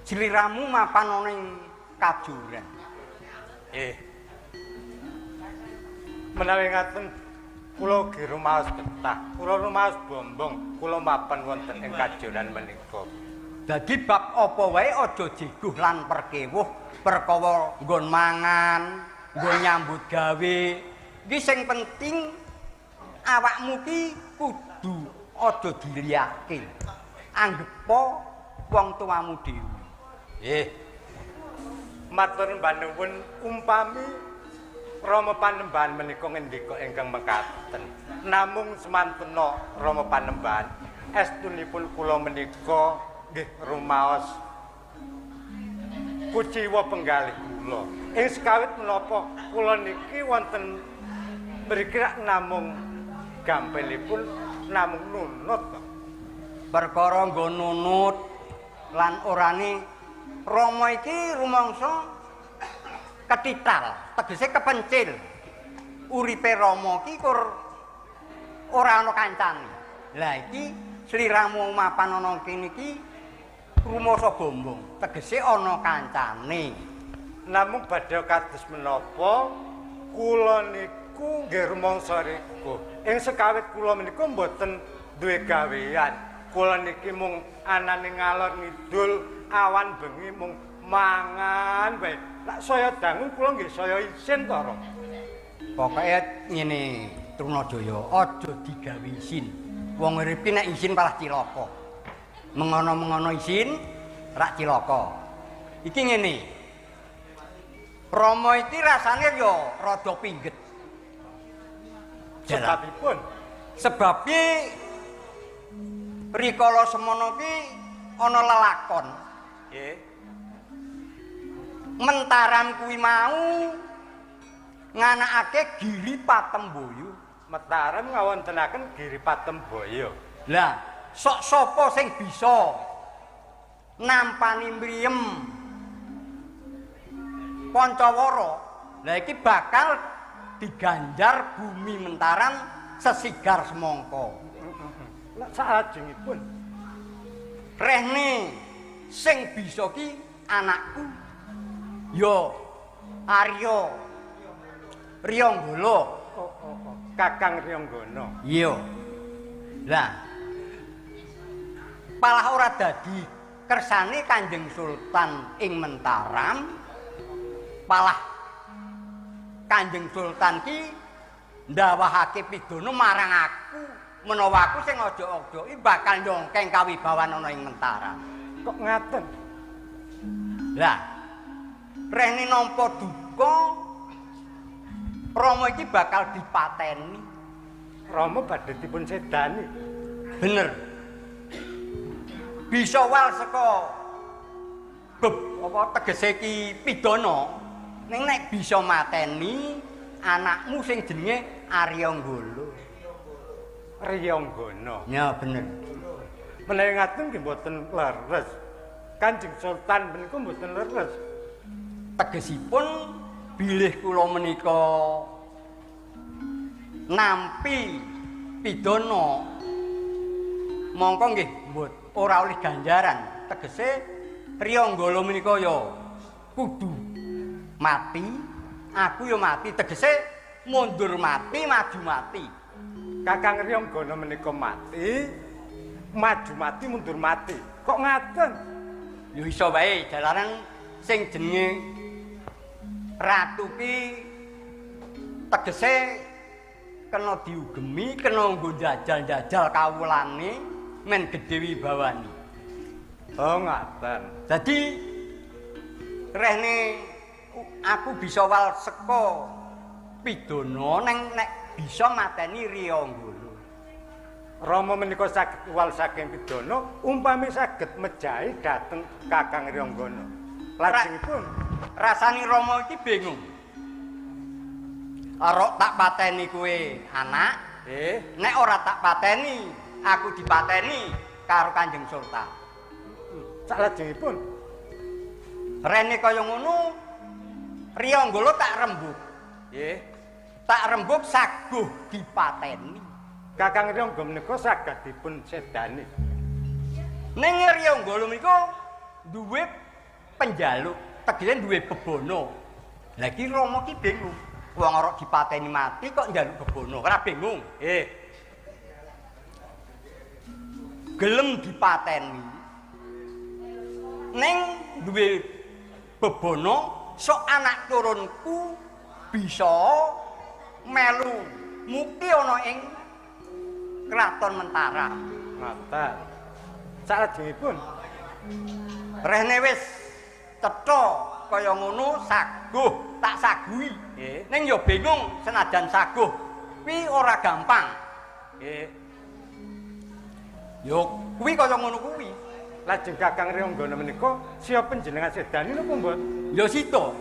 Sliramu mapan ana ing Kajoran. Menawi ngaten kula ugi rumaos betah, kula rumaos bombong, kula mapan wonten ing Kajoran menika. Dadi bab apa wae aja jiguh lan perkewuh perkara nggon mangan, nggon nyambut gawe. Iki sing penting awakmu ki kudu aja diliyake. Anggepo wong tuamu dhewe. Nggih. Matur nuwun umpami Rama Panembahan menika ngendika ingkang mekaten. Namung semantena Rama Panembahan estunipun kula menika nggih rumaos kuciwa penggalih kula. Ing sekawit menapa kula niki wonten mriki namung gampilipun namung nunut. Perkara nggo nunut lan orane Rama iki rumangsa ketital, tegese kepencil. Uripe Rama iki kur ora ana kancane. Lah iki sliramu mapan ana kene iki rumangsa bombong, tegese ana kancane. Namung badhe kados menapa kula niku nggih rumangsa riku. Ing sekawit kula menika mboten duwe gawean. Kula niki mung anane ngalor ngidul awan bengi mung mangan wae. Lak saya dangu kula nggih saya isin to, Rama. Pokoke ngene, Trunajaya, aja digawe isin. Wong urip ki nek isin malah cilaka. Mengono-mengono isin rak cilaka. Iki ngene. Rama iki rasane ya rada pingget. Sebabipun sebabe rikala semono ki ana lelakon. Nggih. Mentaram kuwi mau nganakake Giri Patemboyo. Mataram ngawontenaken Giri Patemboyo. Lah, sok sapa sing bisa nampani mriyem Pancawara? Lah iki bakal diganjar bumi Mentaram sesigar semangka. Lah salajengipun rehne sing bisa ki anakku ya Arya Riyanggala. Oh. Kakang Riyanggana. Iya. Lah palah ora dadi kersane Kanjeng Sultan ing Mentaram, palah Kanjeng Sultan ki ndawahake pidana marang aku menawa aku sing aja-aja bakal nyongkeng kawibawan ana ing Mentaram. Kok ngaten? Lah rehne nampa duka Rama iki bakal dipateni. Rama badhe dipun sedani. Bener. Bisa wal saka beb apa tegese ki pidana, ning nek bisa mateni anakmu sing jenenge Aryanggala. Riyanggana. Ya bener. Menawi ngaten nggih mboten leres. Kanjeng Sultan menika mboten leres. Tegesipun bilih kula menika nampi pidana mongko nggih mbot ora oleh ganjaran. Tegese Riyanggala menika ya kudu mati, aku ya mati, tegese mundur mati, maju mati. Kakang Riyanggana menika mati, maju mati, mundur mati. Kok ngaten? Ya iso wae jalaran sing jenenge ratu ki tegese kena diugemi, kena nggo jajal-jajal kawulane men gedhe wibawane. Oh ngaten. Dadi rehne aku bisa wal saka pidana neng nek bisa mateni Riyanggala. Rama menika saged wal saking pidana umpami saged mejahi dhateng Kakang Riyanggana. Lajengipun rasane Rama iki bingung. Arok tak pateni kowe anak, nek ora tak pateni, aku dipateni karo Kanjeng Sultan. Salajengipun rene kaya ngono, Riyanggala tak rembug. Nggih. Tak rembug saguh dipateni. Kakang Riyanggala menika saged dipun sedani. Ning Riyanggala menika duwe penjaluk, tegese duwe bebono. Lah iki Rama ki bingung. Wong ora dipateni mati kok njaluk bebono, ora bingung. Nggih. Gelem dipateni. Ning duwe bebono sok anak turunku bisa melu mukti ana ing Kraton Mentaram. Ngaten. Salajengipun rehne wis cetha kaya ngono saguh tak saguhi. Nggih. Ning ya bingung senajan saguh kuwi ora gampang. Nggih. Yo kuwi kaya ngono kuwi. Lajeng Kakang Riyanggono menika siya panjenengan sedani napa mboten? Ya sida.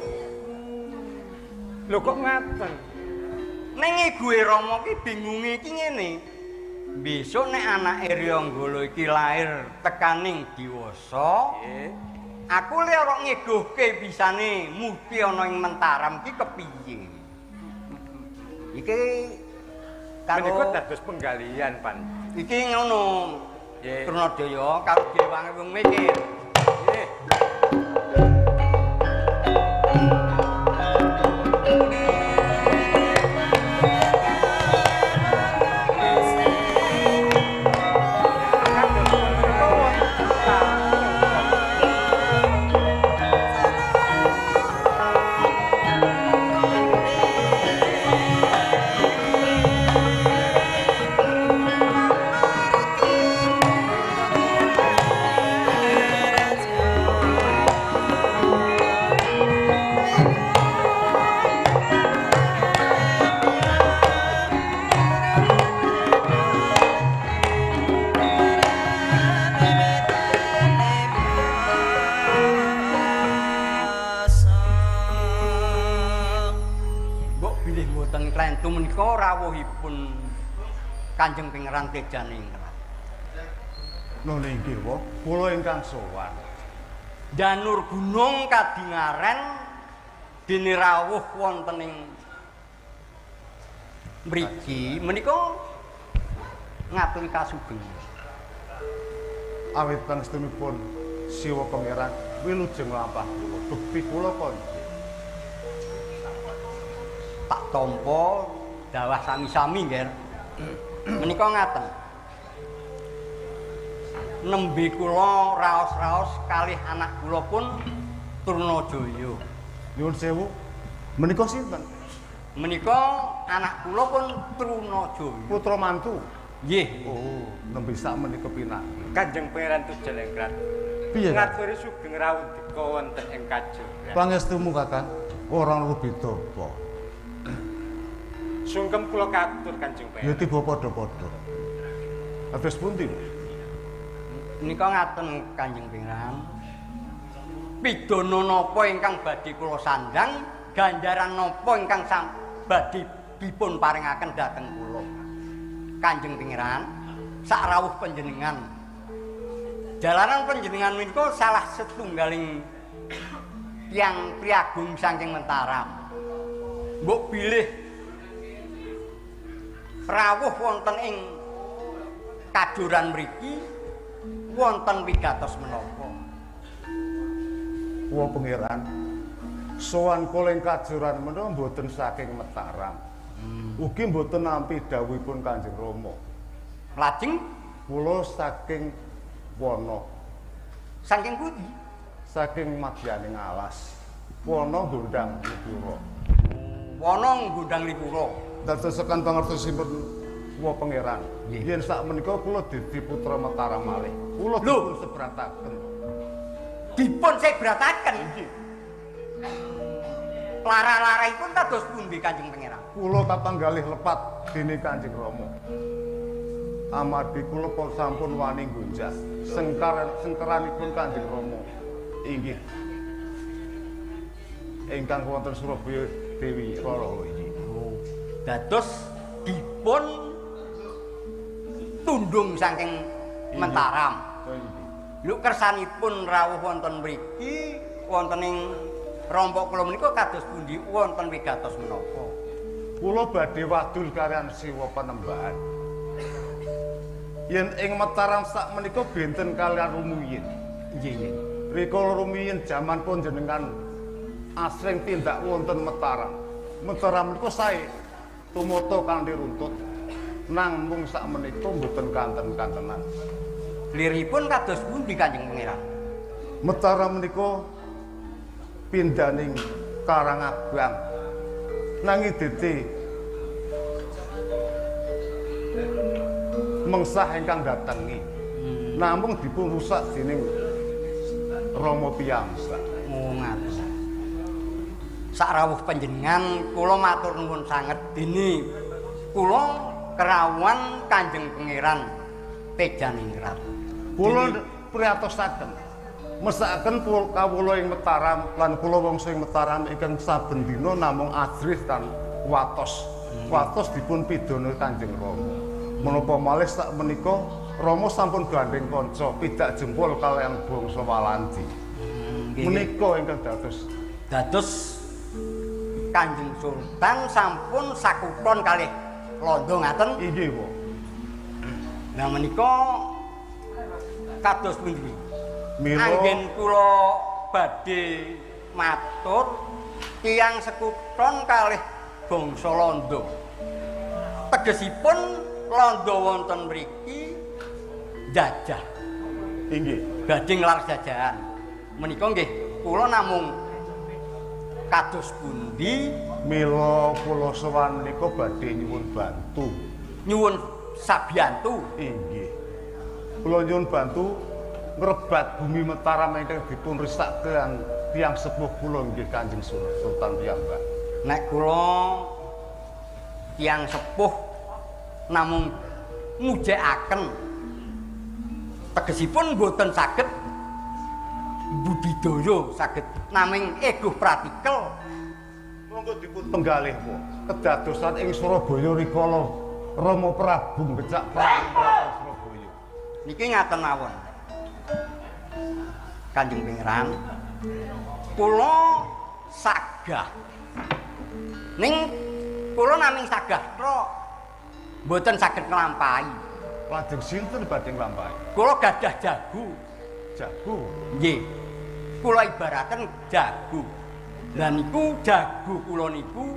Lho kok ngaten? Ning ibuke Rama ki bingunge iki ngene. Besok nek anake Riyanggono iki lair tekaning diwasa, nggih. Aku le ora ngeguhke bisane mukti ana ing Mentaram ki kepiye? Iki karo menika dados penggalian, Pan. Iki ngono. Nggih. Trunajaya karo dewange wong mikir. Nggih. Menika rawuhipun Kanjeng Pangeran Tejaningrat. Nggih inggih wa, kula ingkang sowan. Janur gunung kadingaren dene rawuh wonten ing mriki menika ngaturi kasugeng. Awit pangestunipun Siwa Pangeran wilujeng lampah kula, bekti kula konjih. Tak tampa dawah sami-sami nggih. Menika ngaten. Nembe kula raos-raos kalih anak kula pun Trunajaya. Nyuwun sewu, menika sinten? Menika anak kula pun Trunajaya. Putra mantu. Nggih. Oh, nembe sak menika pinanggih. Kanjeng Pangeran Tujalengkrat. Piye? Ngaturi sugeng rawuh wonten ing kajuran. Pangestumu Kakang, ora ono beda apa. Sungkem kula katur Kanjeng Pangeran. Ya tiba padha-padha. Atus pundi? Menika ngaten Kanjeng Pangeran. Pidana napa ingkang badhe kula sandhang, ganjaran napa ingkang badhe dipun paringaken dhateng kula. Kanjeng Pangeran, sak rawuh panjenengan. Jalaran panjenengan menika salah setunggaling tiyang priagung saking Mentaram. Mbok bilih rawuh wonten ing kajuran mriki wonten wigatos menapa? Wa Pangeran, sowan kula ing kajuran menika mboten saking Mataram. Ugi mboten nampi dawuhipun Kanjeng Rama. Lajeng kula saking wana. Saking pundi? Saking madyaning alas. Wana Gondang Lipura. Wana Gondang Lipura. Dadosaken pangertosipun Wa Pangeran. Yen sak menika kula dadi putra Mataram malih. Kula dipun sebrataken. Dipun sebrataken? Nggih. Lara-laripun kados pundi Kanjeng Pangeran? Kula kapanggalih lepat dening Kanjeng Rama. Amargi kula sampun wani nggonjah sengkeranipun Kanjeng Rama. Inggih. Ingkang wonten Surabaya Dewi Rara iki. Dados dipun tundung saking Mataram. Lho kersanipun rawuh wonten mriki wonten ing rompok kula menika kados pundi wonten wigatos menapa? Kula badhe wadul kaliyan Siwa Panembahan. Yen ing Mataram sak menika benten kaliyan rumuyin. Nggih, nggih. Rikala rumiyin jaman panjenengan asring tindak wonten Mataram. Mataram menika sae tumata kanthi runtut. Namung sakmenika mboten kanten-kantenan. Liripun kados pundi Kanjeng Pangeran? Mataram menika pindhaning Karangabang. Nanging dadi mengsah ingkang datengi. Namung dipun rusak dening Rama piyambak. Oh ngaten. Sakrawuh panjenengan kula matur nuwun sanget dene kula kerawuhan Kanjeng Pangeran Tejaningrat. Kula priyatosaken mesakaken kawula ing Mataram lan kula wangsa ing Mataram ingkang saben dina namung ajrih lan watos. Watos dipun pidana Kanjeng Rama. Menapa malih sak menika Rama sampun gandeng kanca pidak jempol kaliyan bangsa Walandi. Menika ingkang dados dados Kanjeng Sultan sampun sakuton kalih Londo ngaten. Inggih, Pak. Lah menika kados pundi? Mila anggen kula badhe matur tiyang sekuton kalih bangsa Londo. Tegesipun Londo wonten mriki jajah. Inggih. Badhe nglar jajahan. Menika nggih kula namung kados pundi? Mila kula sowan menika badhe nyuwun bantu. Nyuwun sabiyantu. Inggih. Kula nyuwun bantu ngrebat bumi Mataram ingkang dipun risakaken tiyang sepuh kula nggih Kanjeng Sultan piyambak. Nek kula tiyang sepuh namung ngujekaken tegesipun mboten saged budidaya saged naming eguh pratikel. Monggo dipun penggalih, Pak. Kedadosan ing Surabaya rikala Rama Prabu ngecak Prabu Surabaya. Niki ngaten mawon. Kanjeng Pangeran, kula sagah. Ning kula naming sagah tok. Mboten saged nglampahi. Lajeng sinten badhe nglampahi? Kula gadah jago. Jago? Nggih. Kula ibaraken jago. Lah niku jago kula niku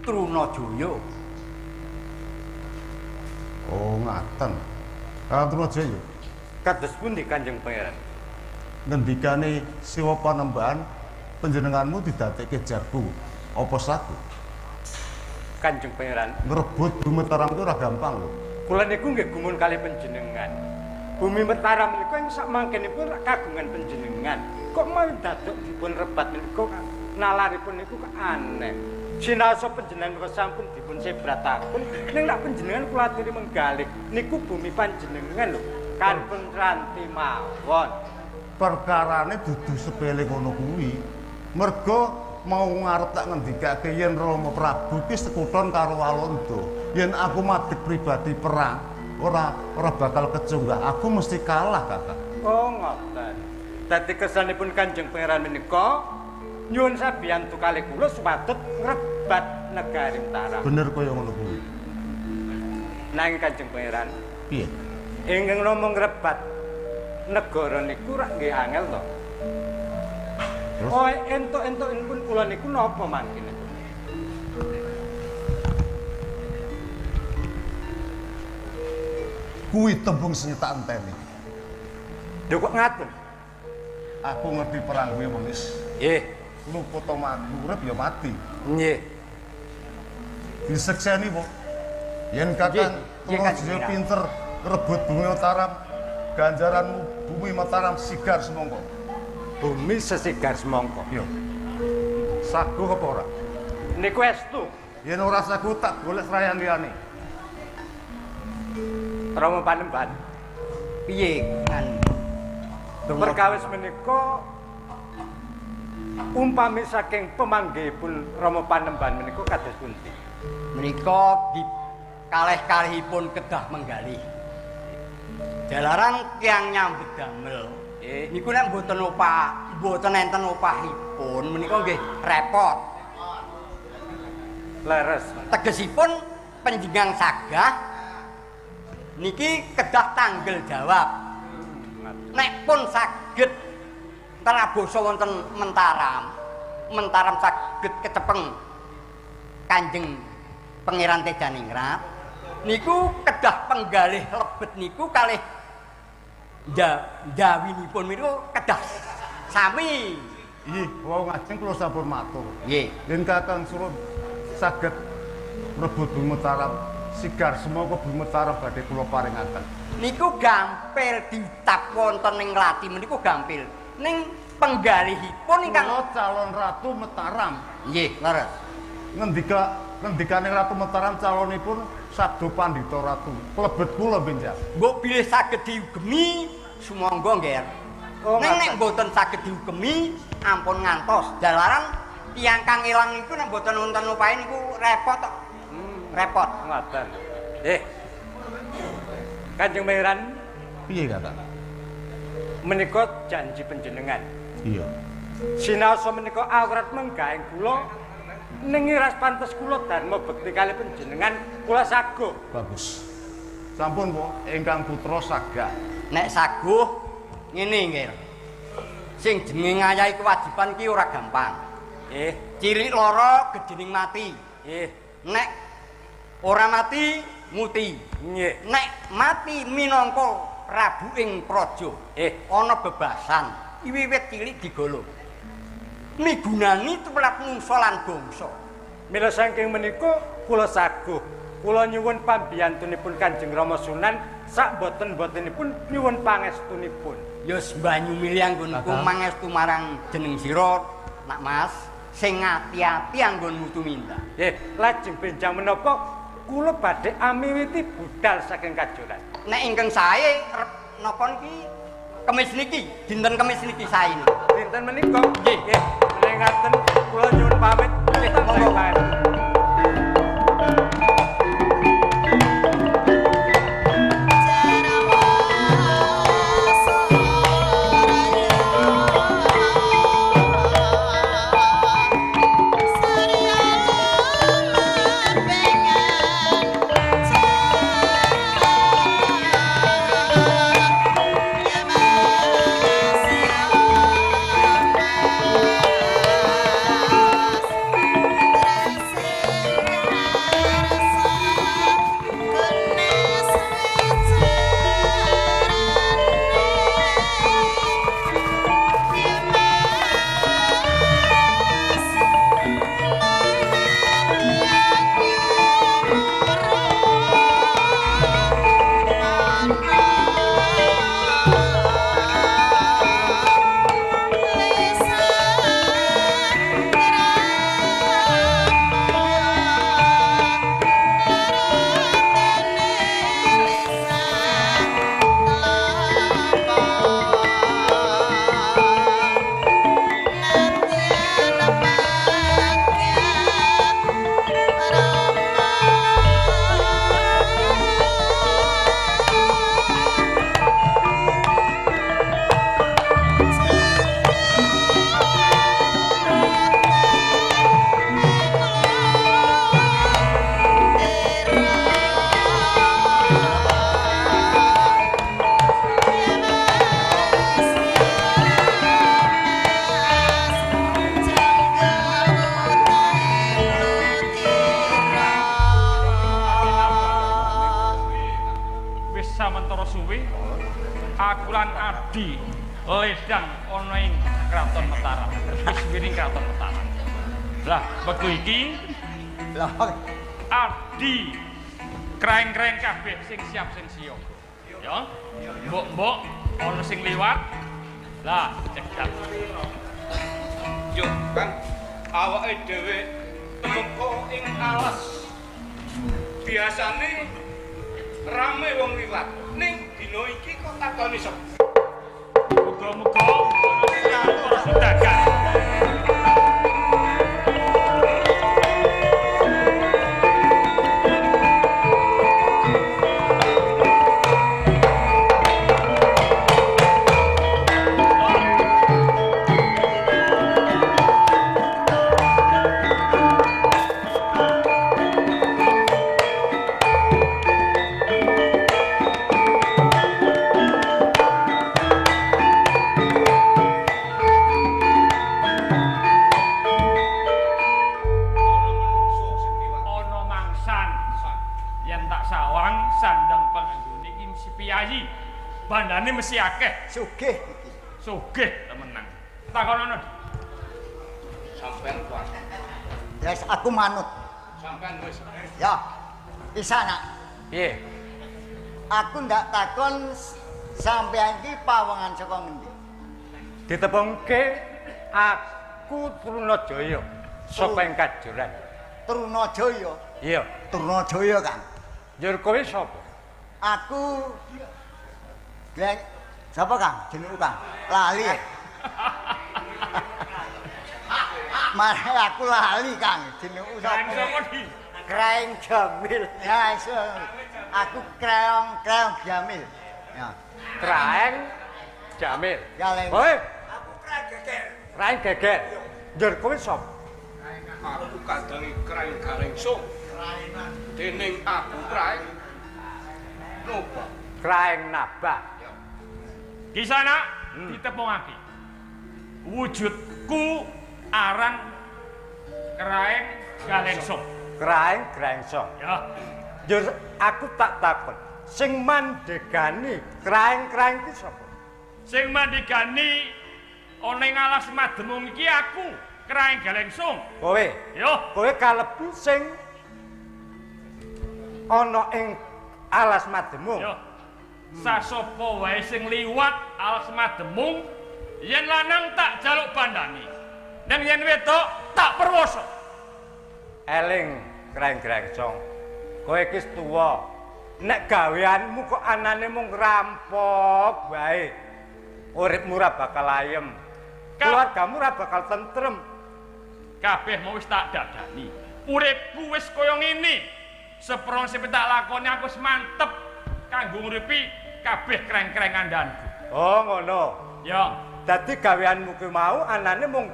Trunajaya. Oh, ngaten. Kang Trunajaya. Kados pundi Kanjeng Pangeran? Ngendikane Siwa Panembahan panjenenganmu didadekke jago. Apa saku? Kanjeng Pangeran, ngrebut bumi Mataram itu ora gampang lho. Kula niku nggih gumun kalih panjenengan. Bumi Mataram niku ing sak mangkenipun kagungan panjenengan. Kok mau dadok dipun rebat niku nalaripun niku aneh. Sinaosa panjenengan kok sampun dipun sebrataken, ning lak panjenengan kula aturi menggalih niku bumi panjenengan lho. Kanpun ranti mawon. Perkarane dudu sepele ngono kuwi. Mergo mau ngarep tak ngendikake yen Rama Prabu ki sekuton karo Walanda. Yen aku madeg pribadi perang, ora bakal kecunggah. Aku mesti kalah, Kakak. Oh, ngoten. Dadi kesanipun Kanjeng Pangeran menika nyuwun sabiyantu kalih kula supados ngrebat negari Mataram. Bener kaya ngono kuwi. Nanging Kanjeng Pangeran, piye? Ingkang namung ngrebat negara niku rak nggih angel to. Oh, entuk-entukipun kula niku napa mangkene? Kuwi tembung sing tak enteni. Lho kok ngaten? Aku ngerti perang kuwi wis. Nggih. Luput to mati, urip ya mati. Nggih. Disekseni, Pak. Yen Kakang Trunajaya pinter ngrebut bumi Mataram, ganjaranmu bumi Mataram sigar semangka. Bumi sesigar semangka. Iya. Saguh apa ora? Niku estu. Yen ora saguh tak golek srayan liyane. Rama Panembahan. Piye kan? Perkawis menika umpami saking pemanggihipun Rama Panembahan menika kados pundi? Menika kalih-kalihipun kedah menggalih. Jalaran tiyang nyambut damel. Niku nek mboten opah, mboten enten opahipun menika nggih repot. Leres. Tegesipun panjenengan sagah niki kedah tanggel jawab. Nek pun saged Trabasa wonten Mentaram. Mentaram saged kecepeng Kanjeng Pangeran Tejaningrat. Niku kedah penggalih lebet niku kalih ndawinipun niku kedah sami. Nggih, wau ngajeng kula sampun matur. Nggih. Yen Kakang Sura saged mrebut Bumi Mataram, sigar semangka Bumi Mataram badhe kula paringaken. Niku gampil diucap wonten ing Lati meniku gampil. Ning penggalihipun ingkang kula calon Ratu Mataram. Nggih, leres. Ngendikane Ratu Mataram calonipun Sabdo Pandhita Ratu. Klebet kula benjang. Mbok bilih saged diugemi sumangga nggih. Oh, ning nek mboten saged diugemi ampun ngantos. Jalaran tiyang kang ilang niku nek mboten wonten upae niku repot kok. Repot. Ngoten. Kanjeng Pangeran, piye Kakang? Menika janji panjenengan. Iya. Sinaosa menika awrat menggaeng kula ning ras pantes kula dharma bekti kalih panjenengan kula saguh. Bagus. Sampun po ingkang putra sagah. Nek saguh ngene nggih. Sing jenenge ngayahi kewajiban ki ora gampang. Nggih. Cilik lara gedhening mati. Nggih. Nek ora mati muti. Nggih. Nek mati minangka prabu ing praja. Ana bebasan. Wiwit cilik digolong. Migunani tumrap mungsa lan bangsa. Mila saking menika kula saguh. Kula nyuwun pambiyantunipun Kanjeng Rama Sunan sak boten-botenipun nyuwun pangestunipun. Ya banyu milih anggonku mangestu marang jeneng sira, Nak Mas, sing ati-ati anggonmu tumindak. Nggih, lajeng benjang menapa kula badhe amiwiti budal saking Kajoran. Nek ingkang sae napa niki Kemis niki, dinten Kemis niki sae niki. Dinten menika nggih, nggih. Menawi ngaten kula nyuwun pamit. Nggih, monggo. Ledang ana ing Kraton Mataram. Wis wiring Kraton Mataram. Lah, wektu iki Adi kreng-kreng kabeh sing siap sing siaga. Ya. Mbok-mbok ana sing liwat. Lah, cegat. Yo, Kang, awake dhewe tumeka ing alas. Biasane rame wong liwat. Ning dina iki kok takoni sepi. Muga-muga ana para saudagar. Bondane mesti akeh. Sugih iki. Sugih temenan. Takonono. Sampeyan kuat. Ya wis aku manut. Sampeyan wis. Ya. Bisa nak. Piye? Aku ndak takon sampeyan iki pawongan saka ngendi? Ditepungke aku Trunajaya saka ing Kajoran. Trunajaya. Iya. Trunajaya, Kang. Njur kowe sapa? Aku Gleng sapa Kang? Jenengku Kang. Lali. Ya? Mare aku lali Kang, jenengku Kraeng sapa? sapa di? Kraeng Jamil. Ya iso. Aku Kreong Kreong Jamil. Ya. Kraeng Jamil. Ya leng. Kowe Aku Kraeng Geger. Kraeng Geger. Njur kowe sapa? Aku kandangi Kraeng Galengsung. Dening aku Kraeng Noba. Kraeng Nabah. Kisana ditepungake. Wujudku aran Kraeng Galengsung. Kraeng Galengsung. Ya. Njur aku tak takon, sing mandegani kraeng-kraeng ki sapa? Sing mandegani ana ing alas Mademung iki aku, Kraeng Galengsung. Kowe. Yo, Kowe kalebu sing ana ing alas Mademung. yo. Sasapa wae sing liwat alas Mademung, yen lanang tak jaluk bandani. Ning yen wedok tak perwoso. Eling Kraeng Galengsung. Kowe iki wis tuwa. Nek gaweanmu kok anane mung rampok wae. Uripmu ora bakal ayem. Keluargamu ora bakal tentrem. Kabeh mau wis tak dadani. Uripku wis kaya ngene. Seprong sing tak lakoni aku wis mantep kanggo nguripi kabeh kreng-kreng kandhanku. Oh ngono. Ya, Dadi gaweanmu kuwi mau anane mung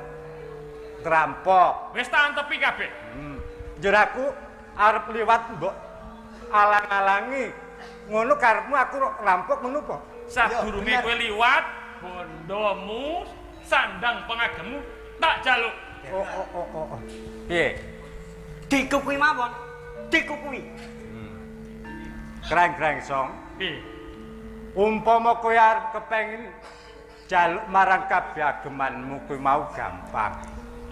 ngerampok. wis tak antepi kabeh. Njur aku arep liwat mbok alang-alangi. Ngono karepmu aku rampok ngono apa? Sadurunge bener. kowe liwat, bondomu, sandang pengagemu tak jaluk. Oh oh oh oh. oh. Piye? Dikukui mawon. Dikukui. Kraeng-kraeng song. Piye? Umpama kowe arep kepengin jaluk marang kabeh agemanmu kuwi mau gampang.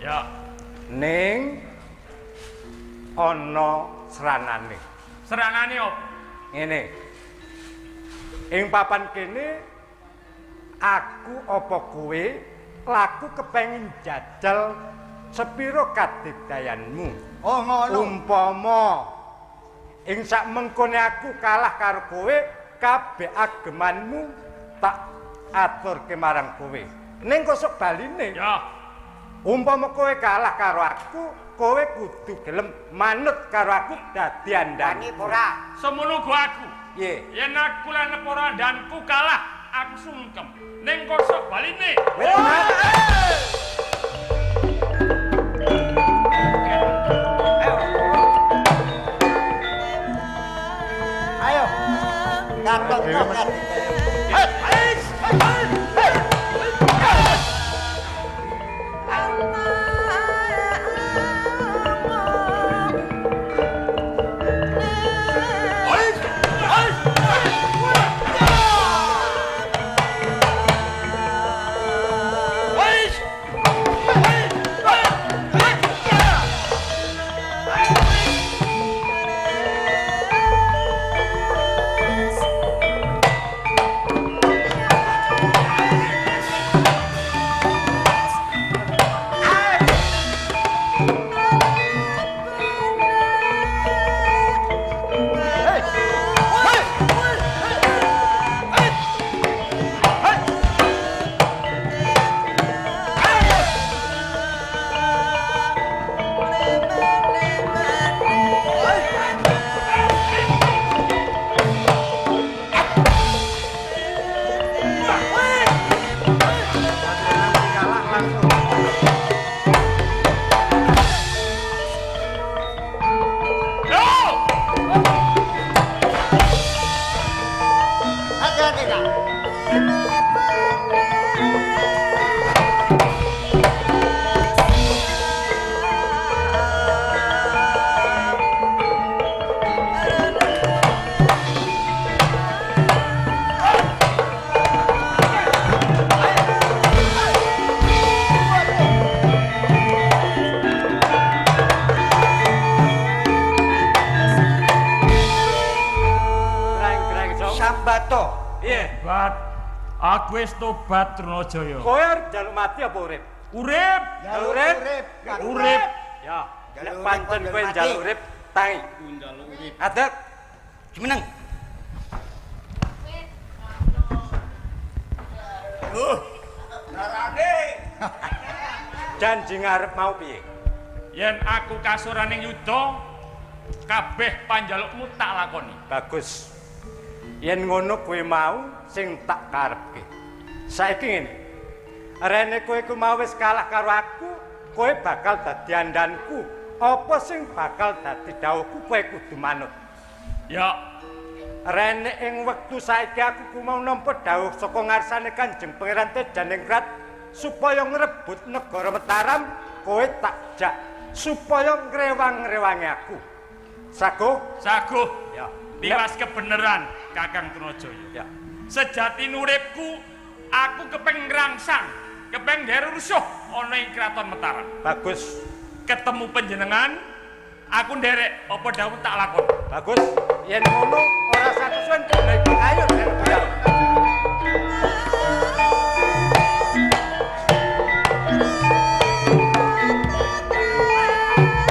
Ya, Ning ana sranane. serangane opo? Ngene. Ing papan kene aku apa kowe laku kepengin jajal sepiro kadigdayanmu. Oh ngono. Umpama ing sak mengkone aku kalah karo kowe, kabeh agemanmu tak aturke marang kowe. Ning kosok baline, Ya, umpama kowe kalah karo aku, kowe kudu gelem manut karo aku dadi andani. Wani ora? semono uga aku. Piye? Yen aku lan para andanku kalah, aku sungkem. Ning kosok baline. Ayo. Katon kok Wis. Piye? Tobat. Aku wis tobat Trunajaya. Kowe arep njaluk mati apa urip? Urip. Njaluk Urip. urip. Urip. Ya, nek Njaluk urip, pancen njaluk kowe mati. njaluk urip, tangi. Njaluk urip. Adek. Jumeneng. Janji ngarep mau piye? Yen aku kasuraning yuda, kabeh panjalukmu tak lakoni. Bagus. Yen ngono kowe mau sing tak karepke. Saiki ngene. Rene kowe ku mau wis kalah karo aku, kowe bakal dadi andanku. Apa sing bakal dadi dawuhku kowe kudu manut. Ya, Rene ing wektu saiki aku ku mau nampa dawuh saka ngarsane Kanjeng Pangeran Tejaningrat supaya ngrebut negara Mataram, kowe tak jak supaya ngrewang-ngrewangi aku. Sago? saguh. Ya. Tiwas kebenaran Kakang Trunajaya. Ya. Sejati uripku aku kepeng ngrangsang, kepeng gawe rusuh ana ing Kraton Mataram. Bagus. Ketemu panjenengan, aku nderek apa dawuh tak lakoni. Bagus. Yen ngono ora usah kesuwen. Ayo, ayo.